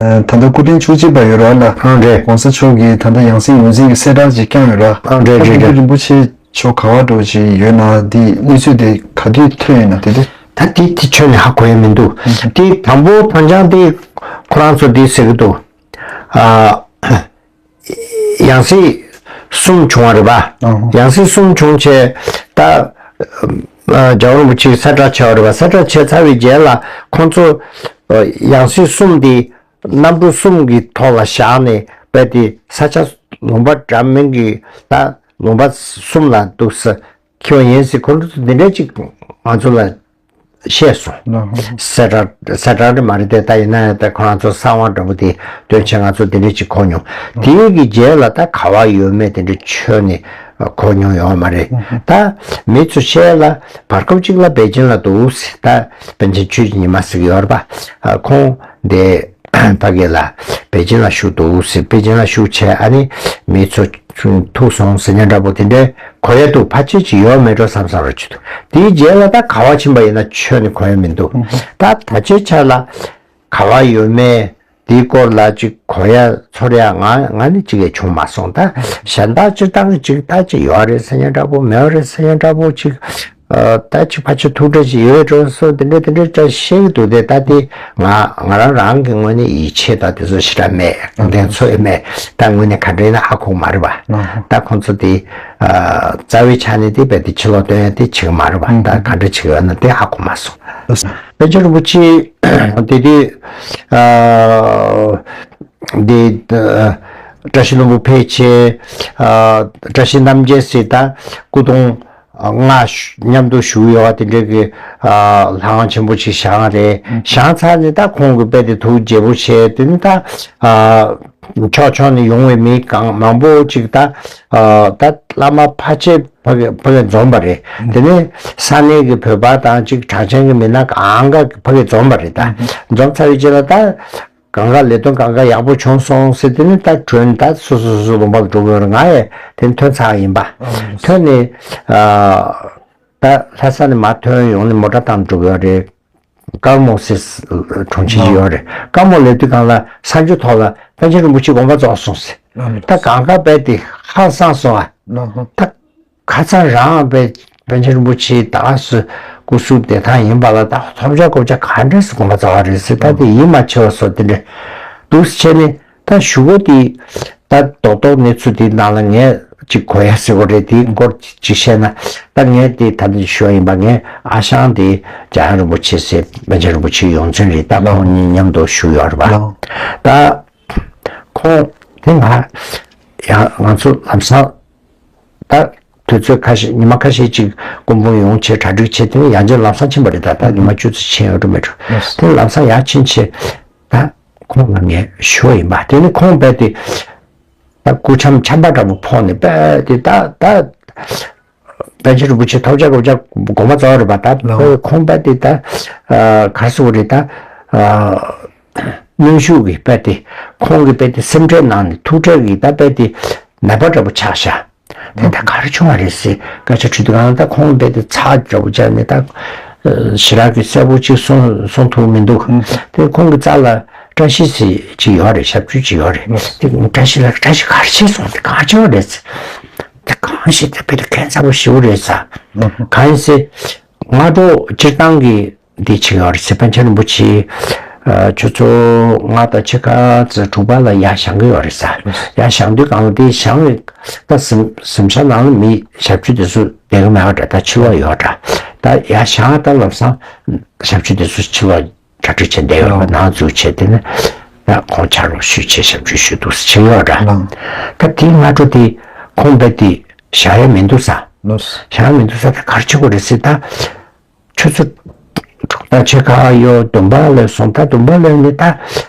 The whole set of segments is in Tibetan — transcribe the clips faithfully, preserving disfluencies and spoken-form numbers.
ད་ལྟ་སྐུ་ཕྲེང་བཅུ་གཅིག་པ་ཡོད་ར་ལ། ཨང་རེད། གོང་ས་མཆོག་གིས་ད་ལྟ་ཡང་སྲིད་ངོས་འཛིན་གྱི་གསལ་བསྒྲགས་ཅིག་བསྐྱངས་ཡོད་ར། ཨང་རེད་རེད་རེད། རིན་པོ་ཆེ་མཆོག་ག་བ་འགྲོ་ཅིག་ཡོད་ན་འདི་གནས་ཚུལ་དེ་ག་དུས་ཐོན་ཡོད་ན་དེ་དུས། ད་དེ་དེ་ཁྱོན་ནས་ཧ་གོ་ཡ་མི་འདུག་དེ་དང་པོ་དང་ཅང་དེ་ཁོ་རང་ཚོ་དེ་ཟེར་གི་འདུག་ཨ། ཡང་སྲིད་གསུམ་བྱུང་བ་རེད་པ། ཨོ། ཡང་སྲིད་གསུམ་བྱུང་བྱས་ད། ཨ། རྒྱལ་བ་རིན་པོ་ཆེས་གསལ་བསྒྲགས་བྱས་པ་རེད་པ། གསལ་བསྒྲགས་བྱས་ཚར་བའི་རྗེས་ལ་ཁོང་ཚོ་ཡང་སྲིད་གསུམ་དེ་གནམ་གྲུ་གསུམ་གྱི་ཐོག་ལ་བཞག་ནས་རྦད་དེ་ས་ཆ་ལུང་པ་འདྲ་མིན་གྱི་ད་ལུང་པ་གསུམ་ལ་འདུག་སེ་འཁྱེར་བ་ཡིན་ཟེར། ཁོང་ཚོ་འདི་འདྲ་ཅིག་ང་ཚོ་ལ་བཤད་སོང་། ཨོ། གསལ་བསྒྲགས་གསལ་བསྒྲགས་རེད་མ་རེད་དེ། ད་ཡིན་ན་ཡང་ད་ཁོ་རང་ཚོ་གསང་བ་འདྲ་པོ་དེ་སྟོན་བྱས་ང་ཚོ་འདི་འདྲ་ཅིག་གོ་མྱོང་། དེའི་གི་རྗེས་ལ་ད་ག་བ་ཡོད་མེད་དེ་འདྲ་ཁྱོན་ནས་གོ་མྱོང་ཡོད་མ་རེད། ད་མི་ཚོ་བཤད་ལ་བར་སྐབས་གཅིག་ལ་པེ་ཅིན་ལ་འདུག་ཟེར། ད་པཎ་ཆེན་ཆོས་ཀྱི་ཉི་མ་ཟེར་གི་ཡོད་རེད་པ། ཁོང་དེ་ཕ་གི་ལ་པེ་ཅིན་ལ་བཞུགས་འདུག་ཟེར། པེ་ཅིན་ལ་བཞུགས་བྱས་ཨ་ནི་མི་ཚོ་ཐུག་སོང་ཟེར་མཁན་འདྲ་པོ་དེ་འདྲའི་གོ་ཡ་འདུག་ཕལ་ཆེར་ཅིག་ཡོད་མེད་འགྲོ་བསམ་བསམ་ར་ཅིག་འདུག་དེའི་རྗེས་ལ་ད་ག་བ་ཕྱིན་པ་ཡིན་ན་ཁྱོན་ནས་གོ་ཡ་མི་འདུག་ད་ད་ཆའི་ཆ་ལ་ག་བ་ཡོད་མེད་དེའི་སྐོར་ལ་ཅིག་གོ་ཡ་ཚོར་ཡ་ང་ང་ནི་ཅིག་ཡང་བྱུང་མ་སོང་། ད་གཞན་དག་སྤྱིར་བཏང་གི་ཅིག་ད་ཅིག་ཡོད་རེད་ཟེར་མཁན་འདྲ་པོ་མེད་རེད་ཟེར་མཁན་འདྲ་པོ་ཅིག་ཨ། ད་ཅིག་ཕལ་ཆེར་ཐུགས་ཁྲལ་ཅིག་ཡོད་འགྲོ་སོང་། དེ་འདྲ་དེ་འདྲ་ཅིག་བཤད་ཀྱི་འདུག་སྟེ། ད་དེ་ང་ང་རང་རང་གི་ངོས་ནས་ཡིད་ཆེས་དང་དེ་ཚོ་ཞེ་དྲག་མེད། གདེང་ཚོད་མེད། ད་དངོས་གནས་ག་འདྲ་ཡིན་ན་ཧ་གོ་མ་རེད་པ། ད་ཁོང་ཚོ་དེ་ཨ། རྩ་བའི་ཆ་ནས་དེ་རྦད་དེ་ཕྱི་ལོགས་སྟོན་ཡ་དེ་བྱེད་ཀྱི་མ་རེད་པ། ད་ག་འདྲ་བྱེད་ཀྱི་ཡོད་ན་དེ་ཧ་གོ་མ་སོང་། པཎ་ཆེན་རིན་པོ་ཆེ་དེ་དུས་ཨ། དེ་ཨ། བཀྲ་ཤིས་ལྷུན་པོ་ཕེབས་བྱས་ཨ། བཀྲ་ཤིས་རྣམ་རྒྱལ་ཟེར་ད་སྐུ་གདུང་ལྔ་མཉམ་དུ་བཞུགས་ཡོད་པ་དེ་འདྲ་གི་ཨ། ལྷ་ཁང་ཆེན་པོ་ཅིག་བཞེངས་རེད། བཞེངས་ཚར་ནས་ད་ཁོང་གིས་རྦད་དེ་ཐུགས་དགྱེས་པོ་བྱས། དེ་ནས་ད་ཨ། ཕྱོགས་ཕྱོགས་ནས་ཡོང་བའི་མི་གང་མང་པོ་ཅིག་ད་ཨ། ད་བླ་མ་ཕལ་ཆེར་ཕ་གི་ཕ་གི་འཛོམས་པ་རེད། དེ་ནས་ས་གནས་ཀྱི་བོད་པ་དང་ཅིག་གྲགས་ཅན་གྱི་མི་སྣ་གང་ག་ཕ་གི་འཛོམས་པ་རེད། ད་འཛོམས་ཚར་བའི་རྗེས་ལ་ད། གང་ག་ལས་དོན་གང་ག་ཡག་པོ་བྱུང་སོང་ཟེར། དེ་ནི་ད་གྲོན་ད་སོ་སོ་སོ་སོ་ལུང་པ་ལ་འགྲོ་དགོས་རེད། ང་ཡང་དེ་ནི་ཐོན་ཚར་ཡིན་པ། ཨ། ཐོན་ནས་ཨ། ད་ལྷ་ས་ནས་མར་ཐོན་ཡོང་ནས་མོ་ཊ་བཏང་འགྲོ་གི་ཡོད་རེད། ཀར་མོ་ཟེར་གྲོང་ཆེན་ཅིག་ཡོད་རེད། ཀར་མོ་སླེབས་དུས་སྒང་ལ་ས་མཆོག་ཐོག་ལ་པཎ་ཆེན་རིན་པོ་ཆེ་དགོངས་པ་རྫོགས་སོང་ཟེར། ཨ། ད་གང་ག་རྦད་དེ་ཧང་སངས་སོང་ཨ། ཨ། ད། ཁ་སང་རང་པཎ་པཎ་ཆེན་རིན་པོ་ཆེ་ད་ག་སེ་སྐུ་གཟུགས་བདེ་ཐང་ཡིན་པ་ལ་ད་ཐོབ་བྱ་གོ་བྱ་ག་འདྲ་སེ་དགོངས་པ་རྫོགས་པ་རེད་ཟེར། ད་དེ་ཡིད་མ་ཆེས་པ་བཟོ་དེ་འདྲ་འདུག་སེ་བྱས་ནས་ད་ཞུ་བ་དེ་ད་རྡོག་རྡོག་གནས་ཚུལ་དེ་ནང་ལ་ངས་ཅིག་གོ་ཡ་ཟེར་བ་རེད། དེའི་སྐོར་ཅིག་བཤད་ན། ད་ངས་དེ་ད་ལྟ་ཞུ་བ་ཡིན་པ། ངའི་ཨ་ཞང་དེ་འཇམ་དབྱངས་རིན་པོ་ཆེ་ཟེར་པཎ་ཆེན་རིན་པོ་ཆེའི་ཡོངས་འཛིན་རེད། ད་ཁོང་གཉིས་མཉམ་དུ་བཞུགས་ཡོད་རེད་པ། ད་ཁོང་དེ་ང་ཡང་ང་ཚོ་ལམ་སང་། ད་དུས་ཚོད་ཁ་ཤས་ཉི་མ་ཁ་ཤས་ཅིག་སྐུ་འབུམ་ཡོང་བྱས་གྲ་སྒྲིག་བྱས། དེ་ནས་ཡང་བསྐྱར་ལམ་སང་ཕྱིན་པ་རེད། ད་ད་ཉི་མ་བཅུ་ཙམ་ཕྱིན་ཡོད་འགྲོ་མེད་འགྲོ། ལགས། དེ་ནས་ལམ་སང་ཡར་ཕྱིན་བྱས་ད་ཁོང་ལ་ངས་ཞུ་བ་ཡིན་པ། དེ་ནས་ཁོང་རྦད་དེ་ད་སྐུ་འཆམ་འཆམ་པ་འདྲ་པོ་ཕོག་ནས་རྦད་དེ་ད་ད་པཎ་ཆེན་རིན་པོ་ཆེ་ཐོབ་བྱ་གོ་བྱ་དགོངས་པ་རྫོགས་རེད་པ། ད་ལགས། ཁོང་རྦད་དེ་ད་ཨ། ག་རེ་ཟེར་དགོས་རེད། ད་ཨ། གནོན་ཤུགས་ཀྱིས་རྦད་དེ་ཁོང་གིས་རྦད་དེ་སེམས་ཁྲལ་གནང་ནས་ཐུགས་ཁྲལ་གྱིས་ད་རྦད་དེ་ནད་པ་འདྲ་པོ་ཆགས་ཤག་དེ་ད་ག་རེ་བྱུང་བ་རེད་ཟེར་སྐད་ཆ་དྲིས་དུས་སྒང་ལ། ད་ཁོང་རྦད་དེ་ཚ་འདྲ་པོ་བྱས་ནས་ད་ཨ། ཞེ་དྲག་གི་གསལ་པོ་ཅིག་གསུང་གསུང་ཐུབ་མི་འདུག་དེ་ཁོང་གི་རྩ་ལ་བཀྲ་ཤིས་ཟེར་ཅིག་ཡོད་རེད། ཞབས་ཀྱུ་ཅིག་ཡོད་རེད། དེ་བཀྲ་ཤིས་ལ་བཀྲ་ཤིས་ག་རེ་བྱས་སོང་། དེ་ག་རེ་བྱས་པ་རེད་ཟེར། དེ་གང་ཞིག་དེ་རྦད་དེ་ཁྱད་མཚར་པོ་ཞེ་པོ་རེད་ཟེར། གང་ཡིན་ཟེར། སྔ་དྲོ་སྤྱིར་བཏང་གི་འདི་བྱེད་ཀྱི་ཡོད་རེད་ཟེར། པཎ་ཆེན་རིན་པོ་ཆེ་ཨ། ཆུ་ཚོད་ལྔ་དང་ཕྱེད་ཀ་ཙམ་དྲུག་པ་ལ་ཡར་བཞེངས་ཀྱི་ཡོད་རེད་ཟེར། ཡར་བཞེངས་དུས་སྒང་ལ་དེ་བཞེངས་པའི་ད་གཟིམ་གཟིམ་ཤག་ནང་ལ་མི་ཞབས་ཕྱི་དེ་ཚོ་བསྡད་ཀྱི་མེད་པ་འདྲ། ད་ཕྱི་ལོགས་ཡོད་འདྲ། ད་ཡར་བཞེངས་ད་ལམ་སང་ཞབས་ཕྱི་དེ་ཚོ་ཕྱི་ལོགས་གྲ་སྒྲིག་བྱས་བསྡད་ཡོད་པ། ནང་འཛུལ་བྱས་དེ་ནས་ད་ཁོང་ཕྱག་རོགས་ཞུས་བྱས་ཞབས་ཕྱི་ཞུས་འདུག་ཟེར་བྱེད་ཀྱི་ཡོད་འདྲ། ད་དེའི་སྔ་དྲོ་དེ་ཁོང་རྦད་དེ་བཞེངས་ཡ་མི་འདུག་ཟེར། བཞེངས་ཡ་མི་འདུག་ཟེར། ད་ག་རེ་བྱེད་དགོས་རེད་ཟེར། ད་ཆུ་ཚོད་དྲུག་དང་ཕྱེད་ཀ་ཡོད། བདུན་པ་སླེབས་སོང་། ད་བདུན་པ་སླེབས་ནས་ད་ད་ག་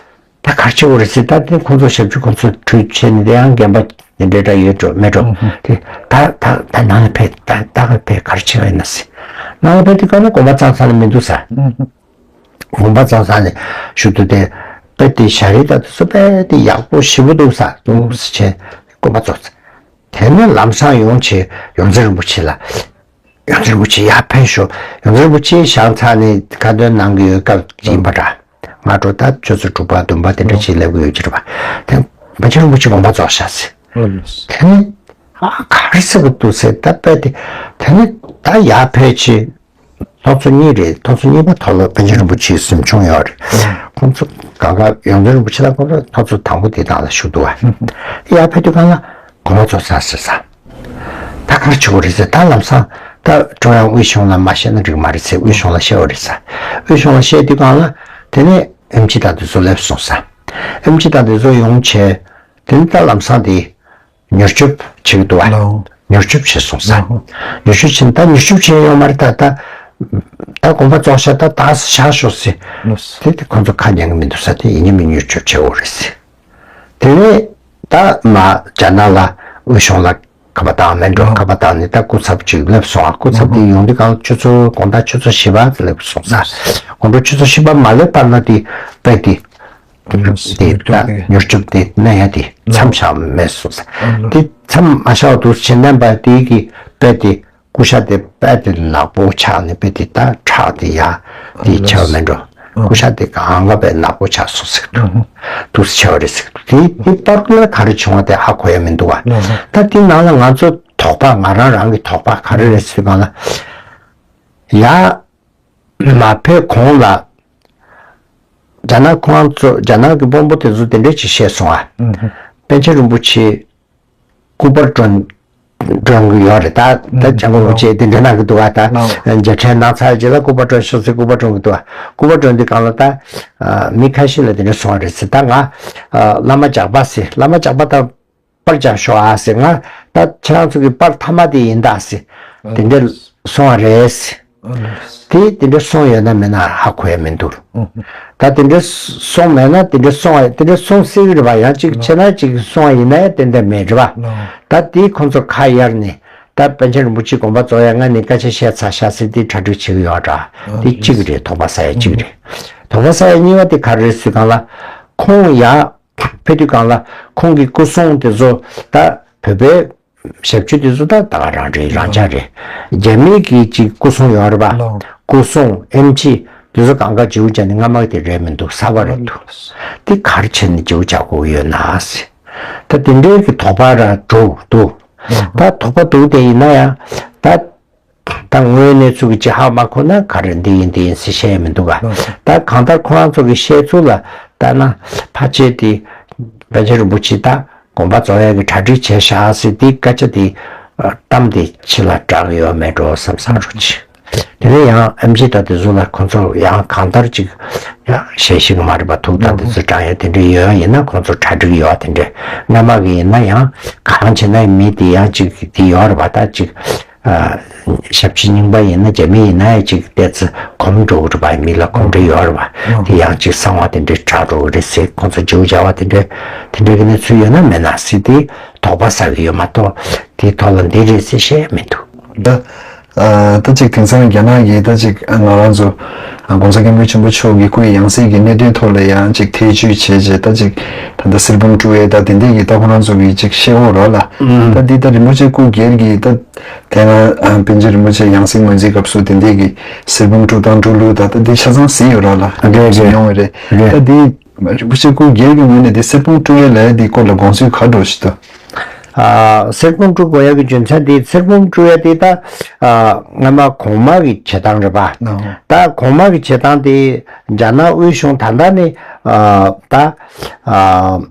རེ་བྱེད་དགོས་རེད་ཟེར། ད་དེ་ཁོང་ཚོ་ཞབས་ཕྱི་ཁོང་ཚོ་ཁྲུས་བྱས་ནས། དེ་ཡང་རྒན་པ་དེ་འདྲ་འདྲ་ཡོད་འགྲོ་མེད་འགྲོ། དེ་ད་ད་ད་ནང་ལ་ཕེབས། ད་ད་ག་ཕེབས་ག་རེ་བྱེད་པ་ཡིན་ན་ཟེར། ནང་ལ་ཕེབས་དུས་སྒང་ལ་དགོངས་པ་ཚང་ཚང་ལ་མི་འདུག་ཟེར། དགོངས་པ་ཚང་ཚང་ནས་ཞུ་དུས་དེ་རྦད་དེ་ཞལ་རས་དང་དེ་ཚོ་རྦད་དེ་ཡག་པོ་ཞེ་པོ་འདུག་ཟེར། འདུག་ཟེར་བྱས་དགོངས་པ་རྫོགས་ཚར། དེ་ནས་ལམ་སང་ཡོང་བྱས་ཡོངས་འཛིན་རིན་པོ་ཆེ་ལ། ཡོངས་འཛིན་རིན་པོ་ཆེ་ཡར་ཕེབས་ཤོག་ཡོངས་འཛིན་རིན་པོ་ཆེ་བཞེངས་ཚར་ནས་ཁ་འདོན་གནང་གི་ཡོད་སྐབས་ཡིན་པ་འདྲ། སྔ་དྲོ་ད་ཆུ་ཚོད་དྲུག་པ་བདུན་པ་དེ་འདྲ་ཅིག་སླེབས་ཀྱི་ཡོད་ཀྱི་རེད་པ། དེ་པཎ་ཆེན་རིན་པོ་ཆེ་དགོངས་པ་རྫོགས་ཤག་ཟེར། དེ་ནི་ཨ་ག་རེ་ཟེར་གི་འདུག་ཟེར། ད་དཔེ་དེ་དེ་ནི་ད་ཡར་ཕེབས་ཆེད། ཐོག་ཚོ་གཉིས་རེད། ཐོག་ཚོ་གཉིས་པ་ཐོག་ལ་པཎ་ཆེན་རིན་པོ་ཆེའི་གཟིམ་ཆུང་ཡོད་རེད། ཁོང་ཚོ་གང་ག་ཡོངས་འཛིན་རིན་པོ་ཆེ་དང་ཁོང་ཚོ་ཐོག་ཚོ་དང་པོ་དེ་དག་ལ་བཞུགས་འདུག་བ། ཡར་ཕེབས་དུས་སྒང་ལ་དགོངས་པ་རྫོགས་ཚར་ཟེར་ས། ད་ག་རེ་བྱེད་དགོས་རེད་ཟེར། ད་ལམ་སང་ད་ཀྲུང་དབྱང་དབུས་གཞུང་ལ་མ་བཤད་ན་འགྲིག་མ་རེད་ཟེར། དབུས་གཞུང་ལ་བཤད་པ་རེད་ས། དབུས་གཞུང་ལ་བཤད་དུས་སྒང་ལ་དེ་ནས་ཨེམ་ཆི་དང་དེ་ཚོ་སླེབས་སོང་ས། ཨེམ་ཆི་དང་དེ་ཚོ་ཡོང་བྱས། དེ་ནས་ད་ལམ་སང་དེ། མྱུར་སྐྱོབ་བྱེད་ཀྱི་འདུག་བ། ལའོ། མྱུར་སྐྱོབ་བྱེད་སོང་ས། ལའོ། མྱུར་སྐྱོབ་བྱེད་ན་ད་མྱུར་སྐྱོབ་བྱེད་ཡོང་མ་རེད། ད་ད་ད་དགོངས་པ་རྫོགས་ཤག་ད་ད་བཞག་ཤོག་ཟེར། ལོས། དེ་དེ་ཁོང་ཚོ་ཁ་ཉན་གི་མི་འདུག་ས། དེ་ཡིན་གཉིས་མིན་མྱུར་སྐྱོབ་བྱེད་དགོས་རེད་ཟེར། དེ་ནས་ད་མ་རྒྱ་ནག་ལ་དབུས་གཞུང་ལ་ཁ་པར་བཏང་མེད་འགྲོ། ལའོ། ཁ་པར་བཏང་ནས་ད་སྐུ་ཚབ་ཅིག་སླེབས་སོང་ཨ། སྐུ་ཚབ་དེ་ཡོང་དུས་སྒང་ཆུ་ཚོད་དགོང་དག་ཆུ་ཚོད་བཞི་པ་སླེབས་སོང་ས། དགོང་དྲོ་ཆུ་ཚོད་བཞི་པ་མ་སླེབས་བར་ན་དེ་དཔེ་དེ། དེ་ད་མྱུར་སྐྱོབ་དེ་གནང་ཡ་དེ་མཚམས་བཞག་མེད་སོང་ས། དེ་མཚམས་མ་བཞག་འདུག་བྱེད་ནས་པ་དེ་གི་དཔེ་དེ་སྐུ་ཤ་དེ་དཔེ་དེ་ནག་པོ་ཆགས་ནས་དཔེ་དེ་ད་ཁྲག་དེ་ཡ་དེ་ཆགས་མེད་འགྲོ། སྐུ་ཤ་དེ་གང་ག་དཔེ་ནག་པོ་ཆགས་སོང་ཟེར་འདུག་དུ་ཆགས་རེད་ཟེར་འདུག་དེ་དེ་བར་དུ་ལ་ག་རེ་བྱུང་བ་དེ་ཧ་གོ་ཡ་མི་འདུག་བ། ད་དེ་ནང་ལ་ང་ཚོ་དོགས་པ་ང་རང་རང་གི་དོགས་པ་ག་རེ་རེད་ཟེར་གང་ལ་ཡ། མ་ཕེབས་གོང་ལ། རྒྱ་ནག་ཁོང་ཚོ་རྒྱ་ནག་གི་དཔོན་པོ་དེ་ཚོ་དེ་འདྲས་ཅིག་བཤད་སོང་ཨ། ཨུམ། པཎ་ཆེན་རིན་པོ་ཆེ་སྐུ་པར་བསྒྲོན་བསྒྲོན་གི་ཡོད་རེད་ད། ད་ཨུམ། སྐྱབས་མགོན་རིན་པོ་ཆེ་དེ་འདྲས་གནང་གི་འདུག་ཨ། ད་ཨོ། མཇལ་འཕྲད་གནང་ཚར་རྗེས་ལ་སྐུ་པར་བསྒྲོན་ཤོག་ཟེར་སྐུ་པར་བསྒྲོན་གི་འདུག་ཨ། སྐུ་པར་བསྒྲོན་དུས་སྒང་ལ་ད་ཨ། མི་ཁ་ཤས་ལ་དེ་འདྲས་གསུངས་པ་རེད་ཟེར། ད་ང་ཨ། བླ་མ་ཇག་པ་ཟེར། བླ་མ་ཇག་པ་དང་པར་རྒྱག་ཤོག་ཨ་ཟེར། ང་ད་ཁྱེད་རང་ཚོ་གི་པར་མཐའ་མ་དེ་ཡིན་ད་ཟེར། དེ་འདྲ་གསུངས་པ་རེད་ཟེར། དེ་དེ་འདྲ་གསུངས་ཡོད་ན་མེད་ན་ཧ་གོ་ཡ་མི་འདུག་ད་དེ་འདྲ་གསུངས་མེད་ན་དེ་འདྲ་གསུངས་པ་དེ་འདྲ་གསུངས་སྲིད་ཀྱི་རེད་པ། ཡང་གཅིག་བྱས་ན་གཅིག་གསུངས་པ་ཡིན་ན་ཡང་ཏན་ཏན་མེད་རེད་པ། ད་དེ་ཁོང་ཚོ་ཁ་གཡར་ནས་ད་པཎ་ཆེན་རིན་པོ་ཆེ་དགོངས་པ་རྫོགས་ཡ་ང་ནས་སྐད་ཆ་བཤད་ཚར་ཤག་ཟེར་དེ་གྲ་སྒྲིག་བྱེད་ཀྱི་ཡོད་འདྲ། དེ་གཅིག་རེད། དོགས་པ་ཟ་ཡ་གཅིག་རེད། དོགས་པ་ཟ་ཡ་གཉིས་པ་དེ་ག་རེ་རེད་ཟེར་གང་ལ་ཁོང་ཡ། ཕེབས་དུས་སྒང་ལ་ཁོང་གི་སྐུ་སྲུང་དེ་ཚོ་ད་བོད་པའི་ཞབས་ཕྱི་དེ་ཚོ་ད་ད་ག་རང་རེད། རང་འཇགས་རེད། རྒྱ་མི་གི་ཅིག་སྐུ་སྲུང་ཡོད་རེད་པ། ལོ། སྐུ་སྲུང་ཨེམ་ཆི་དེ་ཚོ་གང་ག་བརྗེ་པོ་བྱས་ནས་སྔ་མ་དེ་རེད་མི་འདུག་གསར་པ་རེད་འདུག་དེ་ག་རེ་བྱས་ནས་བརྗེ་པོ་བྱ་དགོས་ཀྱི་ཡོད་ན་ཟེར། ད་དེ་འདྲའི་གི་དོགས་པ་ར་འདུག་འདུག་ད་དོགས་པ་འདུག་དེ་ཡིན་ན་ཡང་ད། ད་དངོས་གནས་ཚུལ་གྱི་ཅི་ཧ་མ་གོ་ན་ག་རེ་འདི་ཡིན་འདི་ཡིན་ཟེར་བཤད་ཡ་མི་འདུག་ག་ད་གང་ལྟར་ཁོ་རང་ཚོ་གི་བཤད་ཚུལ་ལ་ལྟ་ན་ཕལ་ཆེར་དེ་པཎ་ཆེན་རིན་པོ་ཆེ་ད་དགོངས་པ་རྫོགས་ཡ་གི་གྲ་སྒྲིག་བྱས་བཞག་ཟེར་དེ་སྐད་ཆ་དེ་གཏམ་དེ་ཕྱི་ལ་བསྒྲགས་ཡོད་མེད་འགྲོ་བསམ་བསམ་རོགས་གྱིས། དེ་ནས་ཡང་ཨེམ་ཆི་ད་དེ་ཚོ་ལ་ཁོ་ཚོ་ཡང་གང་ལྟར་ཅིག་ཡང་ཞལ་བཞེས་ཀྱི་མ་རེད་པ། ཐུགས་དང་དེ་ཚོ་དྲང་ཡ་དེ་འདྲ་ཡོད་ཡིན་ན་ཁོ་ཚོ་གྲ་སྒྲིག་ཡོད་དེ་འདྲ་སྔ་མ་གི་ཡིན་ན་ཡང་གང་བྱས་ན་མི་དེ་ཡང་ཅིག་དེ་ཡོད་རེད་པ། ད་ཅིག་ཞབས་ཕྱི་རྙིང་པ་ཡིན་ན་རྒྱ་མི་ཡིན་ན་ཡང་ཅིག་བལྟས་ཚེ་གོམས་འགྲོ་གི་རེད་པ། མི་ལ་གོམས་འདྲིས་ཡོད་རེད་པ། དེ་ཡང་ཅིག་གསང་བ་དེ་འདྲའི་གྲགས་འགྲོ་གི་རེད་ཟེར། ཁོང་ཚོ་བརྗེ་པོ་བྱ་བ་དེ་འདྲའི་དེ་འདྲའི་གི་གནས་ཚུལ་ཡོད་ན་མེད་ན་ཟེར་དེ་དོགས་པ་ཟ་གི་ཡོད་མ་གཏོགས་དེའི་ཐོག་ལ་འདི་རེད་ཟེར་བཤད་ཡ་མི་འདུག་ད་ད་ཅིག་དེང་སང་རྒྱ་ནག་གི་ད་ཅིག་ང་རང་ཚོ་༸གོང་ས་༸སྐྱབས་མགོན་ཆེན་པོ་མཆོག་གི་སྐུའི་ཡང་སྲིད་ཀྱི་གནད་དོན་ཐོག་ལ་ཡང་ཅིག་ཐེ་བྱུས་བྱས་རྗེས་ད་ཅིག་ད་ལྟ་གསེར་བུམ་དཀྲུགས་ཡས་ད་དེ་འདྲའི་གི་ད་ཁོ་རང་ཚོ་གི་ཅིག་བཤད་འོ་རོགས་ལ་ད་འདི་ད་རིན་པོ་ཆེ་སྐུ་སྒེར་གྱི་ད། དེ་སྔ་པཎ་ཆེན་རིན་པོ་ཆེ་ཡང་སྲིད་ངོས་འཛིན་སྐབས་སུ་དེ་འདྲའི་གི་གསེར་བུམ་དཀྲུག་སྟངས་དཀྲུག་ལུགས་དང་ད་འདི་ཆ་ཚང་གཟིགས་ཡོད་ར་ལ་རེད་རེད་མྱོང་བ་རེད། རེད། ད་འདི་རིན་པོ་ཆེ་སྐུ་སྒེར་གྱི་ངོས་ནས་འདི་གསེར་བུམ་དཀྲུག་ཡས་ལ་འདི་སྐོར་ལ་དགོངས་ཚུལ་ག་འདྲ་ཞིག་འདུག་ཨ། གསེར་བུམ་དཀྲུག་དགོས་ཡ་གི་རྒྱུ་མཚན་དེ་གསེར་བུམ་དཀྲུག་ཡ་དེ་ད་ཨ། སྔ་མ་གོང་མ་གི་བྱེད་སྟངས་རེད་པ། ད་གོང་མ་གི་བྱེད་སྟངས་དེ་རྒྱ་ནག་དབུས་གཞུང་ད་ལྟ་ནི་ཨ། ད་ཨ།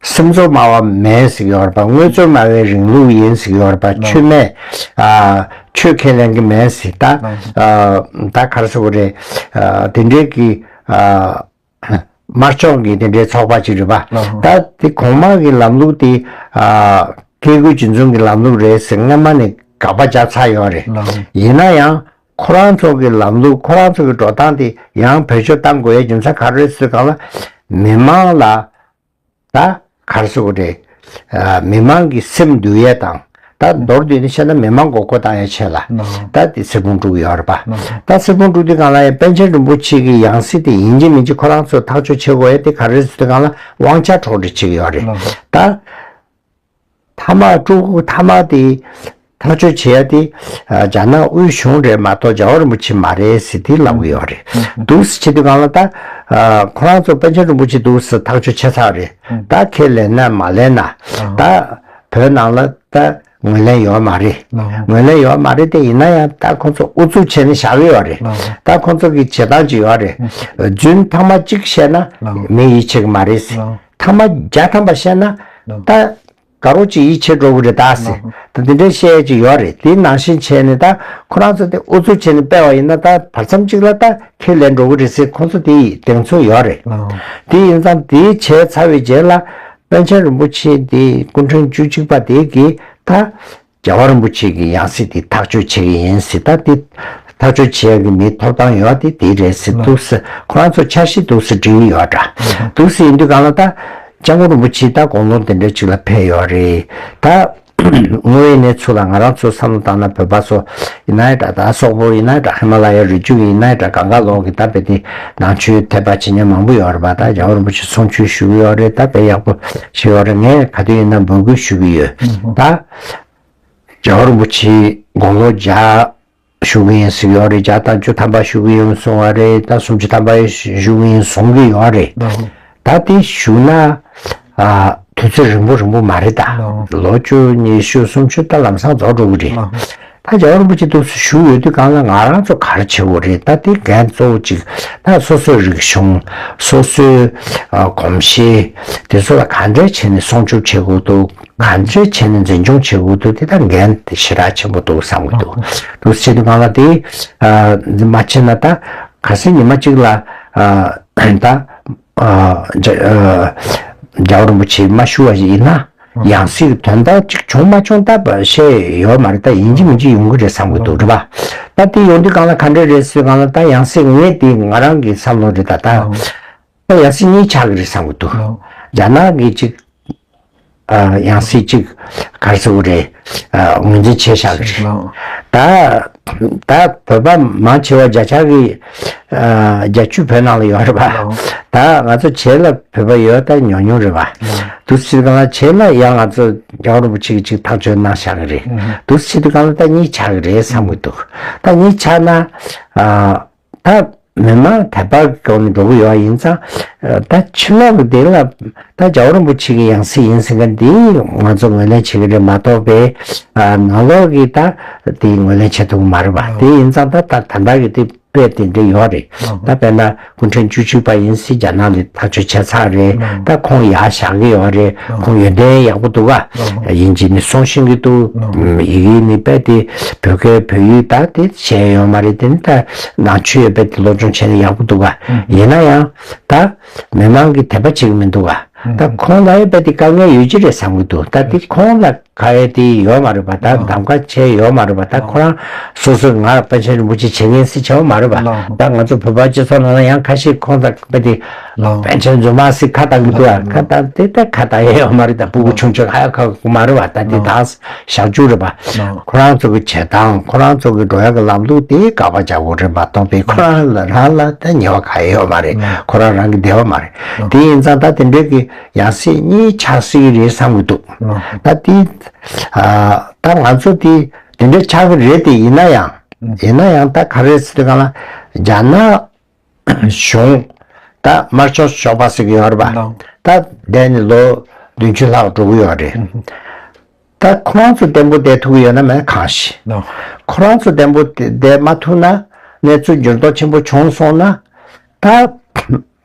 སེམས་ཚོར་སྨྲ་བ་མེད་ཟེར་གྱི་ཡོད་རེད་པ། དངོས་གཙོ་སྨྲ་བའི་རིང་ལུགས་ཡིན་ཟེར་གྱི་ཡོད་རེད་པ། ཆོས་མེད། ཨ། ཆོས་ཁས་ལེན་གྱི་མེད་ཟེར། ད་ཨ། ད་ག་རེ་ཟེར་དགོས་རེད། ཨ། དེ་འདྲའི་གི་ཨ། དམར་ཕྱོགས་ཀྱི་དེ་འདྲའི་ཚོགས་པ་ཅིག་རེད་པ། ད་དེ་གོང་མ་གི་ལམ་ལུགས་དེ་ཨ། བཀས་བཀོད་རྒྱུད་འཛིན་གྱི་ལམ་ལུགས་རེད་ཟེར་སྔ་མ་ནས་དགག་པ་རྒྱག་ཚར་ཡོད་རེད། ཡིན་ན་ཡང་ཁོ་རང་ཚོ་གི་ལམ་ལུགས་ཁོ་རང་ཚོ་གི་འགྲོ་སྟངས་དེ་ཡང་བེད་སྤྱོད་གཏང་དགོས་ཡའི་རྒྱུ་མཚན་ག་རེ་རེད་ཟེར་གང་ལ། མི་མང་ལ། ད་ག་རེ་ཟེར་དགོས་རེད། ཨ། མི་མང་གི་སེམས་འདུལ་ཡས་དང་ད་མདོར་བསྡུས་ནས་བཤད་ན་མི་མང་མགོ་སྐོར་བཏང་ཡས་ཆེད་ལ་ད་དེ་གསེར་བུམ་དཀྲུག་ཡོད་རེད་པ། ད་གསེར་བུམ་དཀྲུག་དུས་སྒང་ལ་ཡང་པཎ་ཆེན་རིན་པོ་ཆེ་གི་ཡང་སྲིད་དེ་ཡིན་གཅིག་མིན་གཅིག་ཁོ་རང་ཚོས་ཐག་གཅོད་བྱེད་དགོས་ཡས་དེ་ག་རེ་ཟེར་དུས་སྒང་ལ་དབང་ཆ་འཕྲོག་འདྲ་བྱེད་ཀྱི་ཡོད་རེད། ད་མཐའ་མ་དཀྲུག་མཐའ་མ་དེ་ ཐག་གཅོད་བྱེད་ཡ་དེ་རྒྱ་ནག་དབུས་གཞུང་རེད་མ་གཏོགས་རྒྱལ་བ་རིན་པོ་ཆེ་མ་རེད་ཟེར་དེ་ལབ་གི་ཡོད་རེད། འདུག་སེ་བྱེད་དུས་སྒང་ལ་ད་ཁོ་རང་ཚོ་པཎ་ཆེན་རིན་པོ་ཆེ་འདུག་སེ་ཐག་གཅོད་བྱས་ཚར་རེད། ད་ཁས་ལེན་ན་མ་ལེན་ན་ད་བོད་ནང་ལ་ད་ངོས་ལེན་ཡོད་མ་རེད། ངོས་ལེན་ཡོད་མ་རེད་དེ་ཡིན་ན་ཡང་ད་ཁོང་ཚོ་ཨུ་ཚུགས་བྱས་ནས་བཞག་གི་ཡོད་རེད། ད་ཁོང་ཚོ་གི་བྱེད་སྟངས་ཅིག་ཡོད་རེད། རྫུན་ཐེངས་མ་གཅིག་བཤད་ན་མི་ཡིད་ཆེས་ཀྱི་མ་རེད་ཟེར། ཐེངས་མ་བརྒྱ་ཐམ་པ་བཤད་ན་ད་དགའ་རོགས་ཅིག་ཡིད་ཆེས་འགྲོ་གི་རེད་ད་ཟེར། ད་འདི་འདྲའི་བཤད་ཡས་ཅིག་ཡོད་རེད། དེ་ནང་བཞིན་བྱས་ནས་ད་ཁོ་རང་ཚོ་དེ་ཨུ་ཚུགས་བྱས་ནས་སྤེལ་བ་ཡིན་ན་ད་བར་མཚམས་གཅིག་ལ་ད་ཁས་ལེན་འགྲོ་གི་རེད་ཟེར་ཁོང་ཚོ་དེ་གདེང་ཚོད་ཡོད་རེད། དེ་ཡིན་ཙང་དེ་བྱས་ཚར་བའི་རྗེས་ལ་པཎ་ཆེན་རིན་པོ་ཆེ་དེ་སྐུ་ཕྲེང་བཅུ་གཅིག་པ་དེ་གིས་ད་རྒྱལ་བ་རིན་པོ་ཆེ་གི་ཡང་སྲིད་དེ་ཐག་གཅོད་བྱེད་ཀྱི་ཡིན་ཟེར། ད་དེ་ཐག་གཅོད་བྱེད་ཡག་གི་མིའི་ཐོབ་ཐང་ཡོད་དེ་དེ་རེད་ཟེར། འདུག་སེ་ཁོ་རང་ཚོ་འཆར་གཞི་འདུག་སེ་བསྒྲིགས་ཡོད་འདྲ། འདུག་སེ་ཡིན་དུས་སྒང་ལ་ད་སྐྱབས་མགོན་རིན་པོ་ཆེ་ད་དགུང་ལོ་དེ་འདྲ་ཅིག་ལ་ཕེབས་ཡོད་རེད། ད་དངོས་ཡོད་གནས་ཚུལ་ལ་ང་རང་ཚོ་བསམ་བློ་བཏང་ན་བོད་པ་ཚོ་ཡིན་ནའི་འདྲ། ད་སོག་པོ་ཡིན་ནའི་འདྲ། ཧི་མ་ལ་ཡའི་རི་རྒྱུད་ཀྱི་ཡིན་ནའི་འདྲ། གང་ག་ལོག་གི་ད་དཔེ་དེ་ནང་ཆོས་ཐེག་པ་ཇི་སྙེད་མང་པོ་ཡོད་རེད་པ། ད་རྒྱལ་བ་རིན་པོ་ཆེ་གསུང་ཆོས་ཞུ་གི་ཡོད་རེད། ད་དཔེ་ཡག་པོ་ཞུ་ཡོད་རེད། ངས་ག་དུས་ཡིན་ན་འབོད་སྐུལ་ཞུ་གི་ཡོད། ད་རྒྱལ་བ་རིན་པོ་ཆེ་དགུང་ལོ་བརྒྱ་བཞུགས་ཀྱི་ཡིན་ཟེར་གྱི་ཡོད་རེད། བརྒྱ་དང་བཅུ་ཐམ་པ་བཞུགས་ཀྱི་ཡིན་གསུང་བ་རེད། ད་སུམ་ཅུ་ཐམ་པ་བཞུགས་ཀྱི་ཡིན་གསུང་གི་ཡོད་རེད། ད་དེ་བཞུགས་ན་ཨ་དུས་ཚོད་རིང་པོ་རིང་པོ་མ་རེད། ད་ལོ་བཅུ་ཉི་ཤུ་སུམ་ཅུ་ད་ལམ་སང་རྫོགས་འགྲོ་གི་རེད། ད་རྒྱལ་བ་རིན་པོ་ཆེ་འདུག་སེ་བཞུགས་ཡོད་དུས་སྒང་ལ་ང་རང་ཚོ་ག་རེ་བྱེད་དགོས་རེད། ད་དེ་འགན་གཙོ་བོ་གཅིག་ད་སོ་སོའི་རིག་གཞུང་། སོ་སོའི་ཨ་གོམས་གཤིས། དེ་ཚོ་ལ་ག་འདྲས་བྱས་ནས་སྲུང་སྐྱོབ་བྱེད་དགོས་འདུག་ག་འདྲས་བྱས་ནས་འཛིན་སྐྱོང་བྱེད་དགོས་འདུག་དེ་ད་འགན་དེ་ཞེ་དྲག་ཆེན་པོ་འདུག་བསམ་གྱི་འདུག་འདུག་སེ་བྱེད་དུས་སྒང་ལ་དེ་ཨ་མ་བྱས་ན་ད་གལ་སྲིད་ཉི་མ་གཅིག་ལ་ཨ་ད་ཨ་རྒྱ་ཨ་རྒྱལ་བ་རིན་པོ་ཆེ་མ་བཞུགས་པ་ཞིག་ཡིན་ན། ཡང་སྲིད་ཀྱི་དོན་དག་ཅིག་བྱུང་མ་བྱུང་ད་བཤད་ཡོད་མ་རེད། ད་ཡིན་གཅིག་མིན་གཅིག་ཡོང་གི་རེད་བསམ་གྱི་འདུག་རེད་པ། ད་དེ་ཡོང་དུས་སྒང་ལ་ག་འདྲ་རེད་ཟེར་སྒང་ལ་ད་ཡང་སྲིད་ངས་དེ་ང་རང་གི་བསམ་བློ་རེད། ད་ད་ད་ཡང་སྲིད་གཉིས་ཆགས་ཀྱི་རེད་བསམ་གྱི་འདུག་རྒྱ་ནག་གི་ཅིག་ཨ་ཡང་སྲིད་ཅིག་ག་རེ་ཟེར་དགོས་རེད། ཨ་ངོས་འཛིན་བྱས་བཞག་གི་རེད། ད་ད་བོད་པ་མང་ཆེ་བ་བརྒྱ་ཆ་གི་ཨ་བརྒྱད་ཅུ་བོད་ནང་ལ་ཡོད་རེད་པ། ད་ང་ཚོ་བྱེས་ལ་བོད་པ་ཡོད་ད་ཉུང་ཉུང་རེད་པ། འདུག་སེ་བྱེད་སྒང་ལ་བྱེས་ལ་ཡང་ང་ཚོ་རྒྱལ་བ་རིན་པོ་ཆེ་གིས་ཅིག་ཐག་གཅོད་གནང་བཞག་གི་རེད། འདུག་སེ་བྱེད་དུས་སྒང་ལ་ད་གཉིས་ཆགས་ཀྱི་རེད་བསམ་གྱི་འདུག་ད་གཉིས་ཆགས་ན་ཨ་ད་མི་མང་དད་པ་སྐྱོང་ནས་འགྲོ་གི་ཡོད་ཡིན་ཙང་། ད་ཕྱི་ལོགས་ཀྱི་དེ་ལ་ད་རྒྱལ་བ་རིན་པོ་ཆེ་གི་ཡང་སྲིད་ཡིན་ཟེར་མཁན་འདི་ང་ཚོ་ངོས་ལེན་བྱེད་ཀྱི་རེད་མ་གཏོགས་པའི་ཨ་ནང་ལོགས་ཀྱི་ད་དེ་ངོས་ལེན་བྱེད་ཐུབ་ཀྱི་མ་རེད་པ། དེ་ཡིན་ཙང་ད་ད་ད་ལྟ་གི་དེ་དཔེ་དེ་འདྲ་ཡོད་རེད། ད་དཔེར་ན་སྐུ་ཕྲེང་བཅུ་གཅིག་པ་ཡིན་སྲིད་རྒྱ་ནག་ལ་ཐག་གཅོད་བྱས་ཚར་རེད། ད་ཁོང་ཡར་བཞག་གི་ཡོད་རེད། ཁོང་ཡོན་ཏན་ཡག་པོ་འདུག་ག་ཡིན་གཅིག་ནི་གསུང་ཤེས་ཀྱི་འདུག་ཡི་གེ་ནི་དཔེ་དེ་བོད་སྐད་བོད་ཡིག་ད་དེ་བཤད་ཡོད་མ་རེད། དེ་ནི་ད་ནང་ཆོས་ཡོད་པའི་དེ་སློབ་སྦྱོང་བྱས་ནས་ཡག་པོ་འདུག་ག་ཡིན་ན་ཡང་ད་མི་མང་གིས་དད་པ་བྱེད་ཀྱི་མི་འདུག་ག་ད་ཁོང་ལ་ཡོད་པའི་དེ་དཀའ་ངལ་ཡོད་ཀྱི་རེད་བསམ་གྱི་འདུག་ད་དེ་ཁོང་ལ་ག་ཡེ་དེ་ཡོད་མ་རེད་པ། ད་གདམ་ག་བྱས་ཡོད་མ་རེད་པ། ད་ཁོ་རང་སོ་སོས་ང་པཎ་ཆེན་རིན་པོ་ཆེ་བྱེད་མཁན་སྲིད་བྱ་བ་མ་རེད་པ། ད་ང་ཚོ་བོད་པ་སྤྱི་ཚོགས་ནང་ལ་ཡང་ཁ་ཤས་ཁོང་དང་དཔེ་དེ་པཎ་ཆེན་རྫུན་མ་སྲིད་ཁ་བཏང་གི་འདུག་ཨ་ཁ་བཏང་དེ་ལྟ་ཁ་བཏང་ཡས་ཡོད་མ་རེད། ད་སྤུ་གུ་ཆུང་ཆུང་ཧ་ཡ་ཁ་གུ་མ་རེད་པ། ད་དེ་དག་བཞག་རྒྱུ་རེད་པ། ཁོ་རང་ཚོ་གི་བྱེད་སྟངས་ཁོ་རང་ཚོ་གི་འགྲོ་ཡག་གི་ལམ་ལུགས་དེ་དགག་པ་རྒྱག་དགོས་རེད་མ་གཏོགས་པའི་ཁོ་རང་ལ་རང་ལ་ད་ཉེས་པ་ག་ཡས་ཡོད་མ་རེད། ཁོ་རང་རང་གི་བདེ་བ་མ་རེད། དེ་ཡིན་ཙང་ད་དེ་འདྲའི་གི་ཡང་སྲིད་གཉིས་ཆགས་སྲིད་ཀྱི་རེད་བསམ་གྱི་འདུག་ད་དེ་ཨ་ད་ང་ཚོ་དེ་དེ་འདྲ་ཆགས་ཀྱི་རེད། དེ་ཡིན་ན་ཡང་ཡིན་ན་ཡང་ད་ག་རེ་ཟེར་དུས་སྒང་ལ་རྒྱ་ནག་གཞུང་ད་དམར་ཤོག་ཤོག་པ་ཟེར་གྱི་ཡོད་རེད་པ། ད་བསྡད་ནས་ལོ་བདུན་ཅུ་ལྷག་འགྲོ་གི་ཡོད་རེད། ད་ཁོང་ཚོ་བརྟན་པོ་བསྡད་ཐུབ་ཀྱི་ཡོད་ན་མེད་ན་གང་ཤེས། ཁོ་རང་ཚོ་བརྟན་པོ་བསྡད་མ་ཐུབ་ན་གནས་ཚུལ་འགྱུར་ལྡོག་ཆེན་པོ་བྱུང་སོང་ན་ད་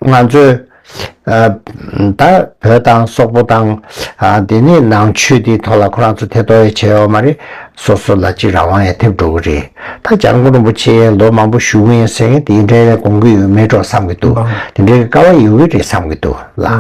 ང་ཚོས་ཨ་ད་བོད་དང་སོག་པོ་དང་ཨ་དེ་ནས་ནང་ཆོས་དེའི་ཐོག་ལ་ཁོ་རང་ཚོ་ཐེ་གཏོགས་ཡང་བྱས་ཡོད་མ་རེད། སོ་སོ་ལ་ཅིག་རང་དབང་ཡང་ཐེབས་འགྲོ་གི་རེད། ད་འཇམ་མགོན་རིན་པོ་ཆེ་ལོ་མང་པོ་བཞུགས་ཡིན་ཟེར་མཁན་དེ་འདྲའི་དགོངས་ཀྱི་ཡོད་མེད་འགྲོ་བསམ་གྱི་འདུག་དེ་འདྲའི་དཀའ་བ་ཡོད་ཀྱི་རེད་བསམ་གྱི་འདུག་ལགས།